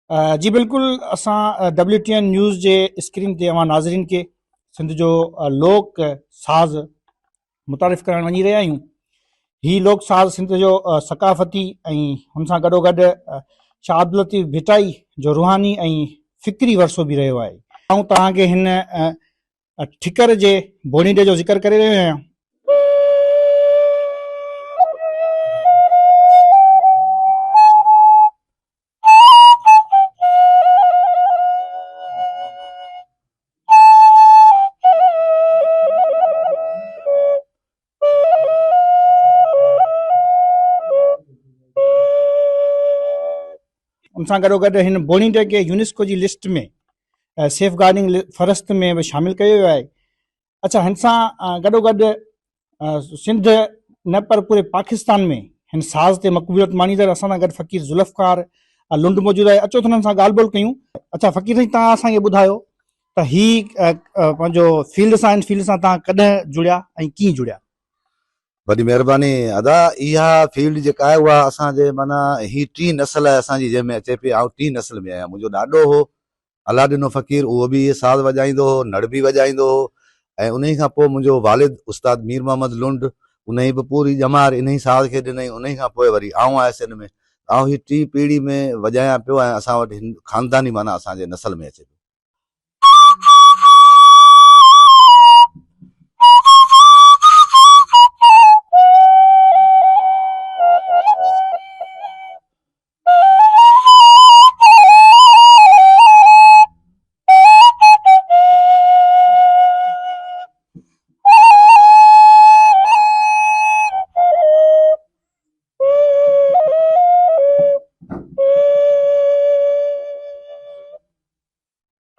جي بلڪل اسان ڊبليو ٽي اين نيوز جي اسڪرين تي اوهان ناظرين کي سنڌ جو لوڪ ساز متعارف ڪرائڻ وڃي رهيا آهيون هي لوڪ ساز سنڌ جو ثقافتي ۽ هن سان گڏو گڏ شاهه عبداللطيف ڀٽائي جو روحاني ۽ فڪري ورثو به رهيو آهي آئون توهان کي هن ٺڪر جي بوڻيڊي جو ذڪر ڪري رهيو آهيان. ان سان گڏوگڏ هن بوڻيڊي کي يونيسڪو جي لسٽ ۾ سيف گارڊنگ فهرست ۾ به شامل ڪيو ويو آهي اچھا هن سان گڏوگڏ سنڌ نه پر پوري پاڪستان ۾ هن ساز تي مقبوليت ماڻيندڙ اسان سان گڏ فقير ذوالفقار لنڊ موجود آهي اچو ته هنن سان ڳالهه ٻولهه ڪيون اچھا فقير سائين تان اسان کي ٻڌايو ته هي پنهنجو فيلڊ سان ان فيلڊ سان تان ڪڏهن جڙيا ۽ ڪيئن جڙيا؟ وڏي مهرباني ادا اها فيلڊ جيڪا آهي اها اسان جي معنيٰ هي ٽين نسل آهي اسان جي جنهن ۾ اچي پئي آئون ٽين نسل ۾ آهيان منهنجو ڏاڏو هو الله ڏنو فقير اهو به اهي ساز وڄائيندو هو نڙ به وڄائيندو هو ۽ انهي کان پوء منهنجو والد استاد مير محمد لنڊ انهي به پوري ڄمار انهي ساز کي ڏنائين انهي کان پوء وري آئون آيس ان ۾ آئون هي ٽين پيڙهي ۾ وڄايان پيو ۽ اسان وٽ هن خانداني معنيٰ اسان جي نسل ۾ اچي پيو.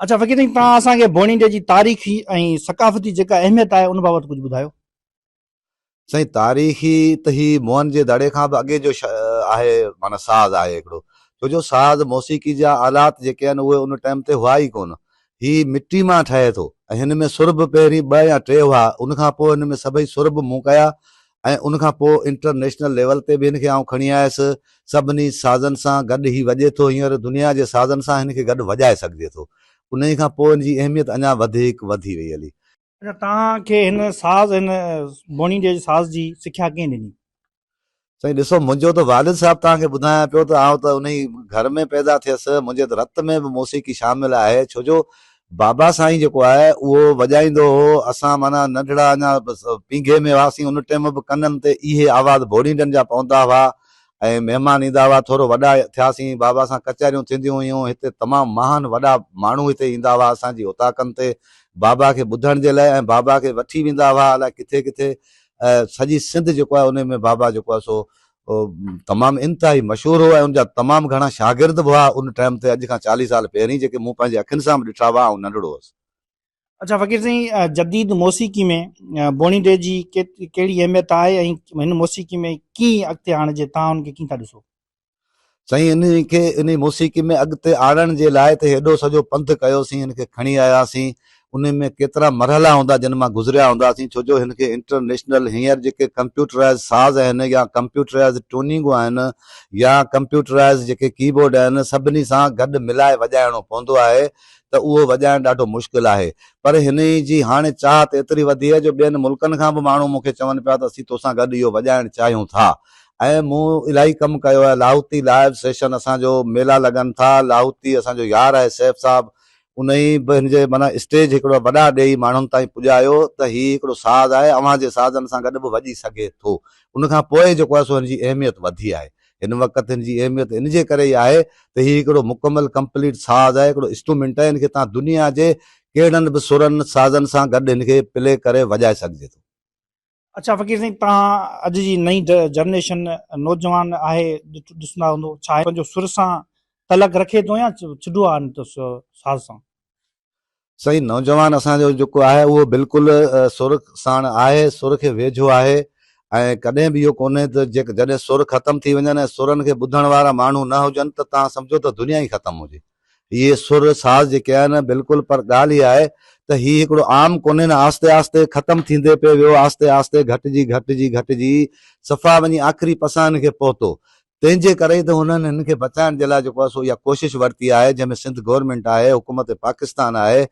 اچا فقير سائين توهان اسان کي بوڻيڊي جي تاريخي ۽ ثقافتي جيڪا اهميت آهي ان بابت ڪجهه ٻڌايو. سائين تاريخي ته هي موهن جي دڙي کان به اڳي جو آهي معنيٰ ساز آهي هڪڙو ڇو جو ساز موسيقي جا آلات جيڪي آهن اهي ان ٽائيم تي هئا ئي ڪونه هي مٽي مان ٺهي ٿو ۽ هن ۾ سر به پهرين ٻه يا ٽي هئا ان کان پوء هن ۾ سڀئي سر به مون ڪيا ۽ ان کان پوء انٽرنيشنل ليول تي به هن کي آئون کڻي آيس. سڀني سازن سان گڏ هي وڄي ٿو. هينئر دنيا جي سازن سان هن کي گڏ وڄائي سگهجي ٿو. انهيء کان پوء هن جي اهميت اڃا وڌيڪ وڌي وئي هلي. اڇا توهان کي هن ساز هن بوڻيڊي جي ساز جي سکيا ڪنهن ڏني؟ سائين ڏسو منهنجو ته والد صاحب توهان کي ٻڌايان پيو ته آئون ته انهي گهر ۾ پيدا ٿيس منهنجي ته رت ۾ به موسيقي شامل آهي ڇو جو بابا سائين جيڪو آهي اهو وڄائيندو هو اسان معنيٰ ننڍڙا اڃا پينگهي ۾ هئاسين ان ٽيم به ڪنن تي اهي آواز ڀوڙينڊن جا پوندا هئا ۽ مهمان ايندا هئا ٿورو وڏا ٿياسين بابا سان ڪچهريون ٿينديون هيون هتي تمام مهان وڏا ماڻهو هتي ايندا هئا اسان جي اوطاقن تي بابا کي ٻڌڻ جي لاء ۽ بابا کي وٺي ويندا هئا الائي ڪٿي ڪٿي سڄي سنڌ جيڪو آهي ان ۾ بابا جيڪو آهي سو تمام انتهائي مشهور هو ۽ ان جا تمام گهڻا شاگرد به هئا ان ٽائيم تي اڄ کان چاليهه سال پهرين جيڪي مون پنهنجي اکين سان به ڏٺا هئا آئون ننڍڙو هوس. اڇا فقير سائين جديد موسيقي ۾ بوڻيڊي جي ڪهڙي اهميت آهي ۽ هن موسيقي ۾ ڪيئن اڳتي آڻجي توهان ان کي ڪيئن ٿا ڏسو؟ سائين انهي کي انهي موسيقي ۾ اڳتي آڻڻ جي لاء ته هيڏو سڄو پنڌ ڪيوسين هن کي کڻي آياسين انهي ۾ ڪيترا مرحلا هوندا جن مان گذريا هونداسين ڇو جو هن کي انٽرنيشنل هينئر جيڪي ڪمپيوٽرائز ساز آهن يا ڪمپيوٽرائز ٽيوننگون آهن يا ڪمپيوٽرائز جيڪي ڪي بورڊ آهن سڀني سان گڏ ملائي وڄائڻو پوندو آهي ته اهو وڄائڻ ڏاڍو مشڪل آهي پر هن جي هاڻي چاهت ايتري وڌي آهي جو ٻين ملڪن کان به ماڻهو مون کي چون پيا ته اسين توسان گڏ اهو وڄائڻ چاهيون ٿا ۽ مون الاهي ڪم ڪيو آهي لاهوتي لائيو سيشن اسان جو ميلا لڳن ٿا لاهوتي اسان جو يار آهي سيف صاحب انهي به هن جي معنيٰ اسٽيج هڪڙو وڏا ڏيئي ماڻهن تائين پڄايو ته هي هڪڙو ساز آهي اوهان جي سازن سان گڏ به وڄي سگهي ٿو ان کان پوء جيڪو آهي سو هن جي اهميت وڌي آهي هن وقت هن جي اهميت ان جي ڪري ئي آهي ته هي هڪڙو مڪمل ڪمپليٽ ساز آهي هڪڙو انسٽرومينٽ آهي هن کي توهان دنيا جي ڪهڙن به سرن سازن سان گڏ هن کي پلي ڪري وڄائي سگهجي ٿو. اڇا فقير سائين توهان اڄ جي نئين جنريشن نوجوان آهي ڏسندا هوندو ڇا پنهنجو سر سان تعلق رکي ٿو يا ڇڊو آهي ساز سان؟ سائين نوجوان اسان جو جيڪو آهي اهو بلڪل سر ساڻ آهي سر کي ويجهو آهي ۽ ڪڏهن به اهو ڪونهي ته جڏهن سر ختم ٿي وڃن ۽ سرن کي ٻڌڻ وارا ماڻهو نه هجن ته توهان سمجهو ته دنيا ئي ختم هجي. اهي سر ساز جيڪي آهن بلڪل پر ڳالهه اها آهي ته هي هڪڙو عام ڪونهي نه آهستي آهستي ختم ٿيندي پئي ويو آهستي آهستي گهٽجي گهٽجي گهٽجي صفا وڃي آخري پساهن کي پهتو. تنهن جي ڪري ئي ته هنن هن کي بچائڻ جي لاء جيڪو آهي سو اها ڪوشش ورتي آهي جنهن ۾ سنڌ گورنمينٽ آهي، حڪومت پاڪستان آهي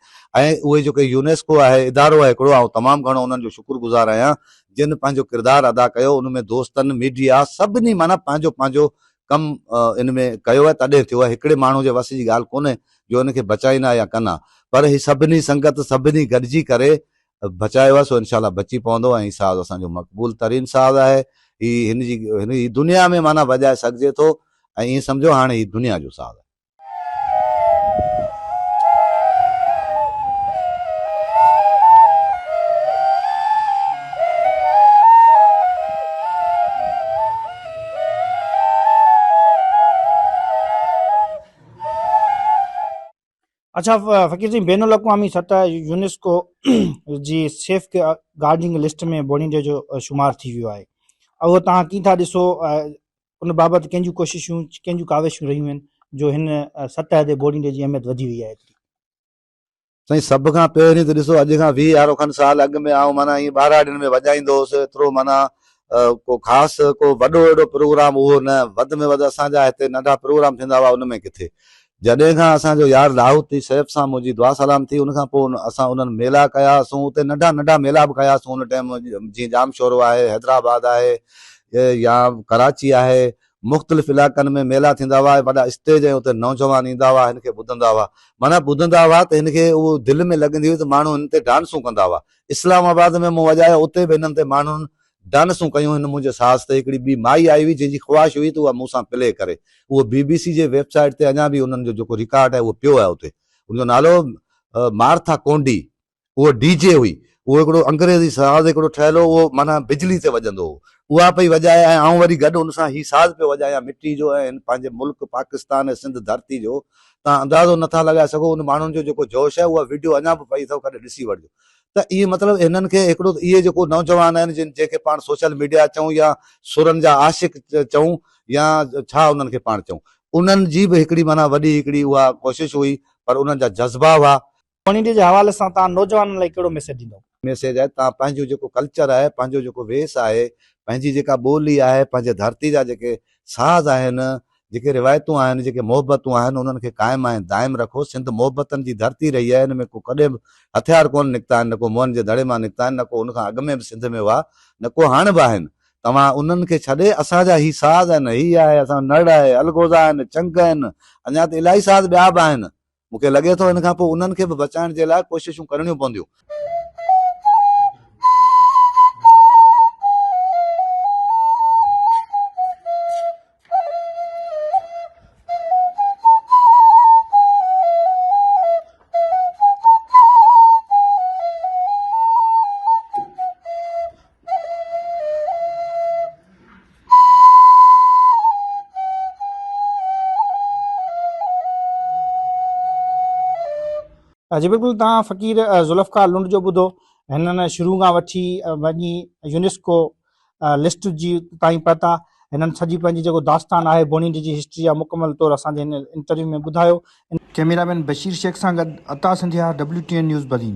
۽ اهي جيڪي يونيسڪو آهي ادارو آهي هڪڙو آئون تمام گهڻو انهن جو شڪر گذار آهيان جن پنهنجو ڪردار ادا ڪيو ان ۾ دوستن ميڊيا سڀني معنيٰ پنهنجو پنهنجو ڪم ان ۾ ڪيو آهي تڏهن ٿيو آهي هڪڙي ماڻهو جي وس جي ڳالهه ڪونهي جو ان کي بچائين ها يا ڪن ها پر هي سڀني سنگت سڀني گڏجي ڪري بچايو آهي سو انشاء الله بچي پوندو ۽ هي ساز اسان جو مقبول ترين ساز آهي هي هن جي هن هي دنيا ۾ معنيٰ وڄائي سگهجي ٿو ۽ ائين سمجهو هاڻي هي دنيا جو ساز آهي. اڇا فقير سائين بين الاقوامي سطح يونيسڪو جي سيف گارڊنگ لسٽ ۾ بوڻيندي جو شمار ٿي ويو آهي اهو توهان ڪيئن ٿا ڏسو ان بابت ڪنهن جون ڪوششون ڪنهن جون ڪاوشون رهيون آهن جو هن سطح تي بوڻيندي جي اهميت وڌي وئي آهي ايتري؟ سائين سڀ کان پهرين ته ڏسو اڄ کان 20 يارو کن سال اڳ ۾ آئون معنيٰ ائين ٻهراڙين ۾ وڄائيندو هوس ايترو معنيٰ ڪو خاص ڪو وڏو اهڙو پروگرام اهو نه وڌ ۾ وڌ اسان جا هتي ننڍا پروگرام ٿيندا هئا ان ۾ ڪٿي جڏهن کان اسان جو يار لاهوتي سيف سان منهنجي دعا سلام ٿي ان کان پوء اسان انهن ميلا ڪياسون اتي ننڍا ننڍا ميلا به ڪياسون ان ٽائيم جيئن ڄامشورو آهي حيدرآباد آهي يا ڪراچي آهي مختلف علائقن ۾ ميلا ٿيندا هئا وڏا اسٽيج ۽ اتي نوجوان ايندا هئا هن کي ٻڌندا هئا معنيٰ ٻڌندا هئا ته هن کي اهو دل ۾ لڳندي هئي ته ماڻهو هن تي ڊانسون ڪندا هئا اسلام آباد ۾ مون وڄايو اتي به هنن تي ماڻهن ڊانسون ڪيون هن منهنجي ساز تي هڪڙي ٻي مائي آئي هئي جنهن جي خواهش هئي ته اها مون سان پلي ڪري اهو بي بي سي جي ويب سائيٽ تي اڃا به انهن جو جيڪو رڪارڊ آهي اهو پيو آهي اتي ان جو نالو مارٿا ڪونڊي اهو ڊي جي هئي اهو هڪڙو انگريزي ساز هڪڙو ٺهيل هو اهو معنيٰ بجلي تي وڄندو هو اها پئي وڄائي ۽ آئون وري گڏ ان سان هي ساز پيو وڄايان مٽي جو ۽ هن پنهنجي ملڪ پاڪستان ۽ سنڌ ڌرتي جو تان اندازو نٿا لڳائي سگهو ان ماڻهن جو جيڪو جوش آهي اها وڊيو اڃا به پئي اٿو ڪڏهن ڏسي وٺجو ته اهي مطلب هنن کي هڪڙو ته اهي جيڪو نوجوان آهن جن جنهن کي پاڻ سوشل ميڊيا چئون يا سرن جا عاشق چئون يا ڇا انهن کي پاڻ چئون انهن جي به هڪڙي معنيٰ وڏي هڪڙي اها ڪوشش هئي پر انهن جا جذبا هئا. ڪميونٽي جي حوالي سان توهان نوجوانن لاء ڪهڙو ميسيج ڏيندؤ؟ ميسيج آهي توهان پنهنجو جيڪو ڪلچر آهي پنهنجو جيڪو ويس آهي پنهنجي جيڪا ٻولي آهي پنهنجي ڌرتي جا جيڪي ساز آهن جيڪي روايتون آهن، جيڪي محبتون آهن، انهن کي قائم ۽ دائم رکو. سنڌ محبتن جي ڌرتي رهي آهي، ان ۾ ڪو ڪڏهن به هٿيار ڪونه نڪتا آهن، نه ڪو موهن جي دڙي مان نڪتا آهن، نه ڪو ان کان اڳ ۾ به سنڌ ۾ هئا، نه ڪو هاڻ به آهن. توهان انهن کي ڇڏي اسان جا هي ساز آهن، هي آهي اسان جو نڙ آهي، الغوزا آهن، چنگ آهن، اڃا ته الاهي ساز ٻيا به آهن. مون کي لڳي ٿو ان کان پوء انهن کي به بچائڻ جي لاء ڪوششون ڪرڻيون پونديون. جي بلڪل تان فقير ذوالفقار لنڊ جو ٻڌو هنن شروع کان وٺي وڃي يونيسڪو لسٽ جي تائين پهتا هنن سڄي پنهنجي جيڪو داستان آهي بونيڊي جي هسٽري آهي مڪمل طور اسان جي هن انٽرويو ۾ ٻڌايو. ڪئميرا مين بشير شيخ سان گڏ Ata Sindhiyar W T N news Badin.